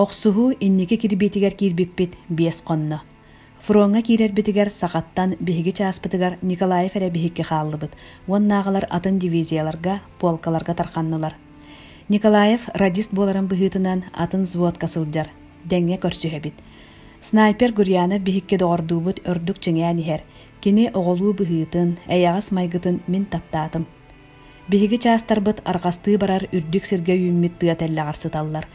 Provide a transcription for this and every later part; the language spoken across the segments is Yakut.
Охсуһуу инники кирбиитигэр киирбиппит биэс хонно. Фроҥҥа киирэрбитигэр сахаттан биһиги чааспытыгар Николаев эрэ биһикки хааллыбыт, уоннааҕылар атын дивизияларга, полкаларга тарҕаннылар. Николаев радист буоларын быһыытынан атын взводка сылдьар, дэҥҥэ көрсүһэбит. Снайпер Гурьянов биһикки доҕордуубут ордук чиҥээн иһэр, кини оҕолуу быһыытын, эйэҕэс майгытын мин таптаатым. Биһиги чаастарбыт арҕастыы барар үрдүк сиргэ үүммүт тыа тэллэҕэр сыталлар.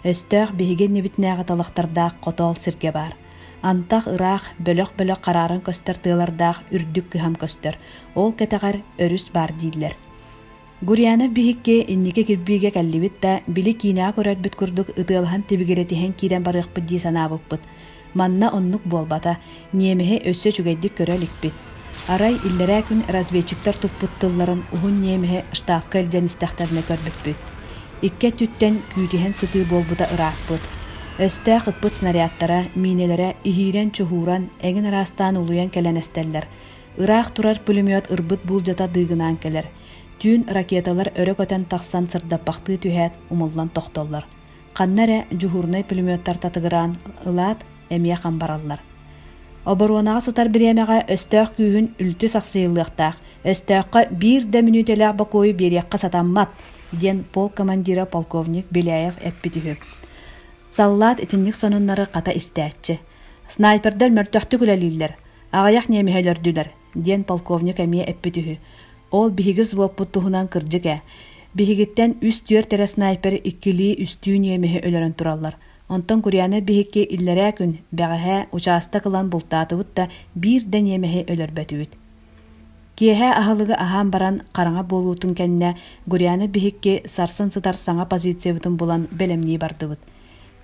Өстөөх биһиги иннибитинээҕи талахтардаах хотоол сиргэ баар. Антах ыраах, бөлөх-бөлөх харааран көстөр тыалардаах үрдүк кыһам көстөр, ол кэтэҕэр өрүс баар дииллэр. Гурьянов биһикки инники кирбиигэ кэллибит да, били киинэҕэ көрөрбүт курдук ытыалаһан тибигирэтиһэн киирэн барыахпыт дии санаабыппыт. Манна оннук буолбата, ньиэмэһи өссө үчүгэйдик көрө иликпит. Арай иллэрээ күн разведчиктар туппут тылларын уһун ньиэмэһи штабка илдьэн истэхтэринэ көрбүппүт. Икки өттүттэн күүтүһэн сытыы буолбута ырааппыт. Өстөөх ыппыт снарядтара, миинэлэрэ иһиирэн-чуһууран, эҥин араастаан улуйан кэлэн эстэллэр. Ыраах турар пулемет ырбыт буулдьата дыыгынаан кэлэр. Түүн ракеталар өрө көтөн тахсан сырдаппахтыы түһээт, умуллан тохтоллор. Ханна эрэ дьуһуурунай пулеметтар татыгыраан ылаат, эмиэ хам бараллар. Оборуонаҕа сытар бириэмэҕэ өстөөх күүһүн үлтү сахсыйыллыахтаах, өстөөххө биир да мүнүүтэлээх бокуойу биэриэххэ сатаммат, диэн полк командира полковник Беляев эппит үһү. Саллаат итинник сонуннары хата истээччи. Снайпердар мөлтөхтүк үлэлииллэр, аҕыйах ньиэмэһи өлөрдүлэр, диэн полковник эмиэ эппит үһү. Ол биһиги взводпут туһунан кырдьык ээ. Биһигиттэн үс-түөрт эрэ снайпер иккилии-үстүү ньиэмэһи өлөрөн тураллар. Онтон Курьянов биһикки иллэрээ күн, бэҕэһээ, учаастак ылан бултаатыбыт да, биир да ньиэмэһи өлөрбөтүбүт. Киэһэ аһылыгы аһаан баран, хараҥа буолуутун кэннэ Гурьянов биһикки сарсын сытар саҥа позициябытын булан бэлэмнии бардыбыт.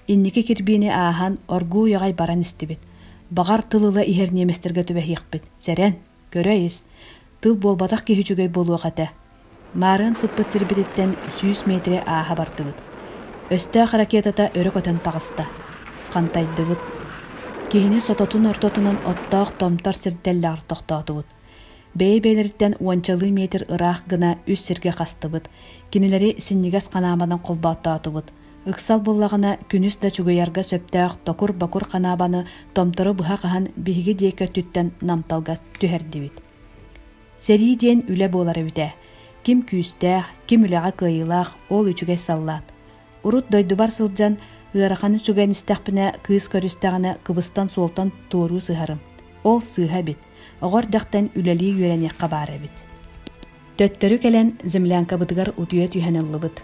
Инники кирбиини ааһан, оргууй аҕай баран истибит. Баҕар, тыл ыла иһэр ньиэмэстэргэ түбэһиэхпит. Сэрэн, көрө ис. Тыл буолбатах киһи үчүгэй буолуох этэ. Маарыан сыппыт сирбититтэн сүүс миэтирэ ааһа бардыбыт. Өстөөх ракетата өрө көтөн таҕыста. Хантайдыбыт. Киһини сототун ортотунан оттоох томтор сирдэллэҕэр тохтоотубут. Бэйэ-бэйэлэриттэн уончалыы метр ыраах гына үс сиргэ хастыбыт. Кинилэри синньигэс ханаабанан холбооттоотубут. Ыксал буллаҕына, күнүс да чугуйарга сөптөөх токур-бокур ханаабаны томтору быһа хаһан биһиги диэки өттүттэн намталга түһэрдибит. Сэрии диэн үлэ буолар эбит ээ. Ким күүстээх, ким үлэҕэ кыайыылаах, ол үчүгэй саллаат. Урут дойдубар сылдьан, ыараханы сүгэн истэхпинэ, кыыс көрүстэҕинэ кыбыстан-суолтан туоруу сыһарым. Ол сыыһа эбит. Оҕо эрдэхтэн үлэлии үөрэниэххэ баар эбит. Төттөрү кэлэн землянкабытыгар утуйа түһэн ыллыбыт.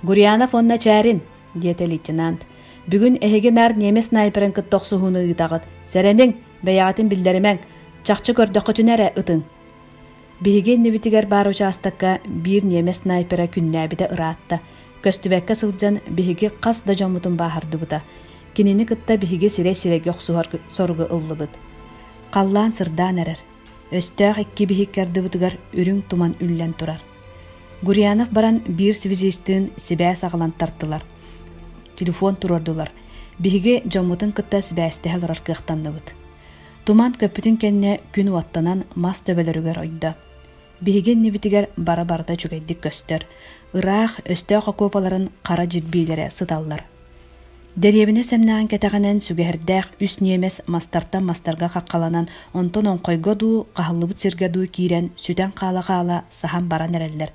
«Гурьянов уонна Чээрин!» диэтэ лейтенант. «Бүгүн эһиги наар немец снайперын кытта охсуһууну ыытаҕыт. Сэрэниҥ, бэйэҕитин биллэримэҥ. Чахчы көрдөххүтүнэ эрэ ытыҥ». Биһиги иннибитигэр баар учаастакка биир немец снайпера күннээбитэ ыраатта. Көстүбэккэ сылдьан биһиги хас да дьоммутун бааһырдыбыта. Кинини кытта биһиги сирэй-сирэйгэ охсуһар соругу ыллыбыт. Халлаан сырдаан эрэр. Өстөөх икки биһикки ардыбытыгар үрүҥ туман үллэн турар. Гурьянов баран биир связистыын сибээс аҕалан тартылар. Телефон туруордулар. Биһиги дьоммутун кытта сибээстэһэ олорор кыахтанныбыт. Туман көппүтүн кэннэ күн уоттанан мас төбөлөрүгэр ойдо. Биһиги иннибитигэр бара-барыта үчүгэйдик көстөр. Ыраах өстөөх окуопаларын хара дьирбиилэрэ сыталлар. Дэриэбинэ сэмнэҕин кэтэҕинэн сүгэһэрдээх үс ньиэмэс мастартан мастарга хаххаланан, онтон оҥхойго дуу, хаһыллыбыт сиргэ дуу киирэн, сүтэн хаала-хаала саһан баран эрэллэр.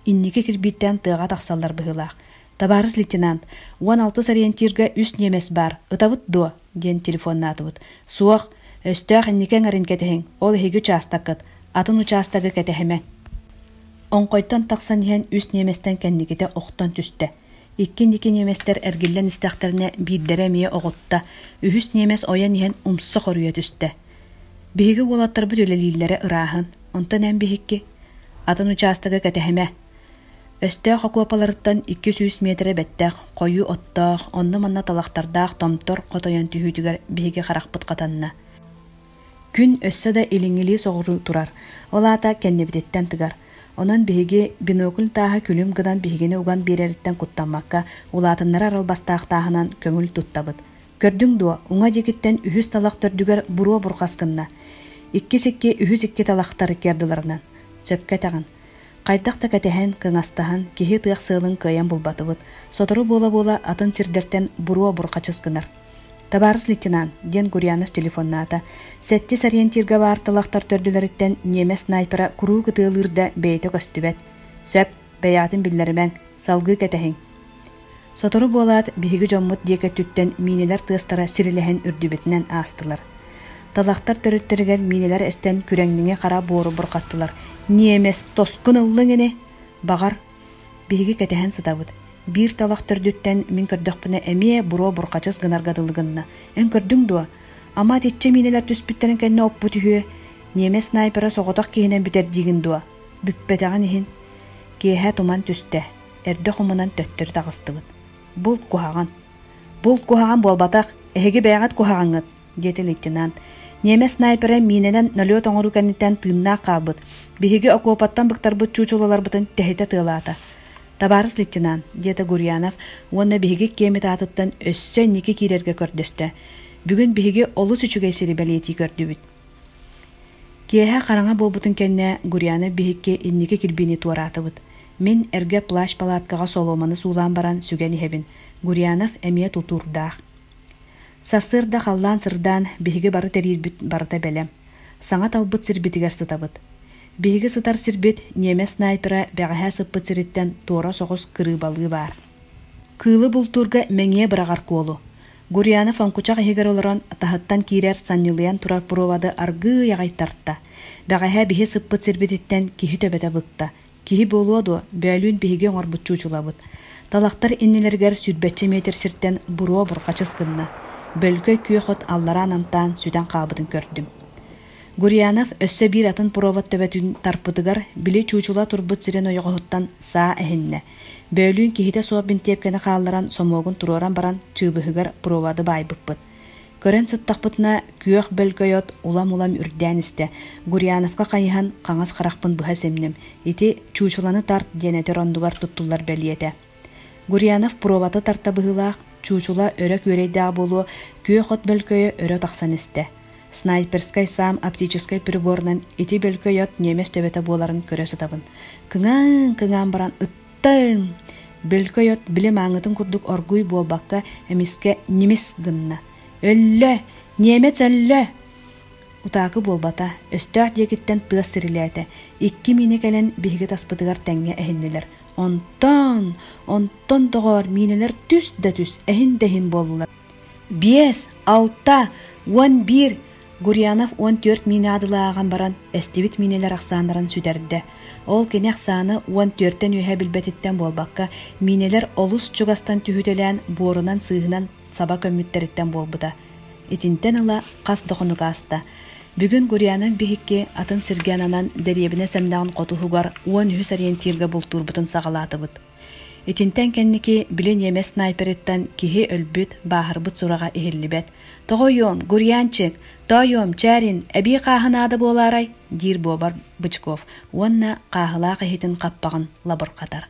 Инники кирбииттэн тыаҕа тахсаллар быһыылаах. «Табаарыс лейтенант, уон алтыс ориентирга үс ньиэмэс баар, ытабыт дуо?» диэн телефоннаатыбыт. «Суох, өстөөх инники эҥэрин кэтэһиҥ, ол эһиги учаастаккыт, атын учаастагы кэтэһимэҥ». Оҥхойтон тахсан иһэн үс ньиэмэстэн кэнникитэ охтон түстэ. Икки инники ньиэмэстэр эргиллэн истэхтэринэ биирдэрэ эмиэ оҕутта, үһүс ньиэмэс ойон иһэн умса хоруйа түстэ. Биһиги уолаттарбыт үлэлииллэрэ ырааһын, онтон эн биһикки атын учаастагы кэтэһимэ. Өстөөх окуопаларыттан 200 миэтэрэ бэттэх, хойуу оттоох, онно-манна талахтардаах томтор хотойон түһүүтүгэр биһиги харахпыт хатанна. Күн өссө да илиҥҥилии соҕуруу турар, ол аата кэннибититтэн тыгар. Онон биһиги бинокль тааһа күлүм гынан биһигини уган биэрэриттэн куттаммакка, улаатыннарар албастаах тааһынан көҥүл туттабыт. Көрдүҥ дуо, уҥа диэкиттэн үһүс талах төрдүгэр буруо бурҕас гынна. Иккис икки, үһүс икки талахтар икки ардыларынан. Сөпкө этэҕин. Хайдах да кэтэһэн, кыҥастаһан, киһи ытыах сыалын кыайан булбатыбыт. Сотору буола-буола атын сирдэртэн буруо бурҕачыс гынар. «Табаарыс лейтенант», диэн Гурьянов телефоннаата. Сэттис ориентирга баар талахтар төрдүлэриттэн ньиэмэс снайпера куруук ытыалыыр да бэйэтэ көстүбэт. «Сөп, бэйэҕитин биллэримэҥ, салгыы кэтэһиҥ». Сотору буолаат, биһиги дьоммут диэки өттүттэн миинэлэр тыастара сирилэһэн үрдүбүтүнэн аастылар. Талахтар төрүттэригэр миинэлэр эстэн күрэҥниҥи хара буору бурҕаттылар. «Ньиэмэс, тоскун ыллыҥ ини!» Баҕар, биһиги кэтэһэн сытабыт. Биир талах төрдүттэн мин көрдөхпүнэ эмиэ буруо бурҕачыс гынарга дылы гынна. Эн көрдүҥ дуо? Ама итиччэ миинэлэр түспүттэрин кэннэ оппут үһүө. Ньиэмэс снайпера соҕотох киһинэн бүтэр диигин дуо? Бүппэтэҕин иһин. Киэһэ туман түстэ. Эрдэ хомунан төттөрү таҕыстыбыт. Булт куһаҕан. Булт куһаҕан буолбатах, эһиги бэйэҕит куһаҕаҥҥыт, диэтэ лейтенант. Ньиэмэс снайпера миинэнэн налет оҥоруу кэнниттэн тыыннаах хаалбыт. Биһиги окуопаттан быктарбыт чуучулаларбытын тэһитэ тыалаата. Табаарыс лейтенант, диэтэ Гурьянов уонна биһиги киэмит аатыттан өссө инники киирэргэ көрдөстө. Бүгүн биһиги олус үчүгэй сири бэлиэтии көрдүбүт. Киэһэ хараҥа буолбутун кэннэ Гурьянов биһикки инники кирбиини туораатыбыт. Мин эргэ плащ-палаткаҕа солуоманы суулаан баран сүгэн иһэбин. Гурьянов эмиэ тутуурдаах. Сарсыарда халлаан сырдаан, биһиги бары тэриирбит барыта бэлэм. Саҥа талбыт сирбитигэр сытабыт. Биһиги сытар сирбит ньиэмэс снайпера бэҕэһээ сыппыт сириттэн туора соҕус кырыыбалыы баар. Кыылы бултуурга мэҥиэ быраҕар куолу. Гурьянов оҥкучах иһигэр олорон, таһыттан киирэр санньылыйан турар проводы аргыый аҕай тарта. Бэҕэһээ биһи сыппыт сирбититтэн киһи төбөтө быкта. Киһи буолуо дуо, бөөлүүн биһиги оҥорбут чуучулабыт. Талахтар иннилэригэр сүүрбэччэ метр сиртэн буруо бурҕачыс гынна. Бөлкөй күөх от аллараа намтаан сүтэн хаалбытын көрдүм. Гурьянов өссө биир атын провод төбөтүн тарпытыгар били чуучула турбут сирин ойоҕоһуттан саа эһиннэ. Бөөлүүн киһитэ суох бинтиэпкэни хаалларан сомуогун туруоран баран чыыбыһыгар проводы баайбыппыт. Көрөн сыттахпытына күөх бөлкөй от улам-улам үрдээн истэ. Гурьяновка хайыһан хаҥас харахпын быһа симним. Ити чуучуланы тарт диэн этэр оннугар туттуллар бэлиэтэ. Гурьянов проводы тарта быһыылаах, чуучула өрө күөрэйдээх буолуо, күөх от бөлкөйө өрө тахсан истэ. Снайперскай саам оптическай приборунан ити бөлкөй от ньиэмэс төбөтө буоларын көрө сытабын. Кыҥаан, кыҥаан баран ыттыҥ! Бөлкөй от били мааҥытын курдук оргууй буолбакка эмискэ ньимис гынна. Өллө! Ньиэмэс өллө! Утаакы буолбата, өстөөх диэкиттэн тыас сирилээтэ. Икки миинэ кэлэн биһиги таспытыгар тэҥҥэ эһиннилэр. Онтон, онтон доҕоор, миинэлэр түс да түс, эһин да эһин буоллулар. Биэс, алта, 11 Гурьянов 14 миинэ адылааҕан баран, эстибит миинэлэр ахсааннарын сүтэрдэ. Ол кини ахсааны 14-тэн үөһэ билбэтиттэн буолбакка, миинэлэр олус чугастан түһүтэлээн буорунан-сыыһынан саба көммүттэриттэн буолбута. Итинтэн ыла хас да хонук ааста. Бүгүн Гурьянов биһикки атын сиргэ ананан дэриэбинэ сэмнэҕин хотуһугар 13 ориентирга бултуурбутун саҕалаатыбыт. Итинтэн кэнники били ньиэмэс снайперыттан киһи өлбүт, бааһырбыт сураҕа иһиллибэт. «Тоҕойуом, Гурьянчик, тоойуом, Чээрин, эбии хааһы наада буолаарай?» диир буобар Бычков уонна хааһылаах иһитин хаппаҕын лабырҕатар.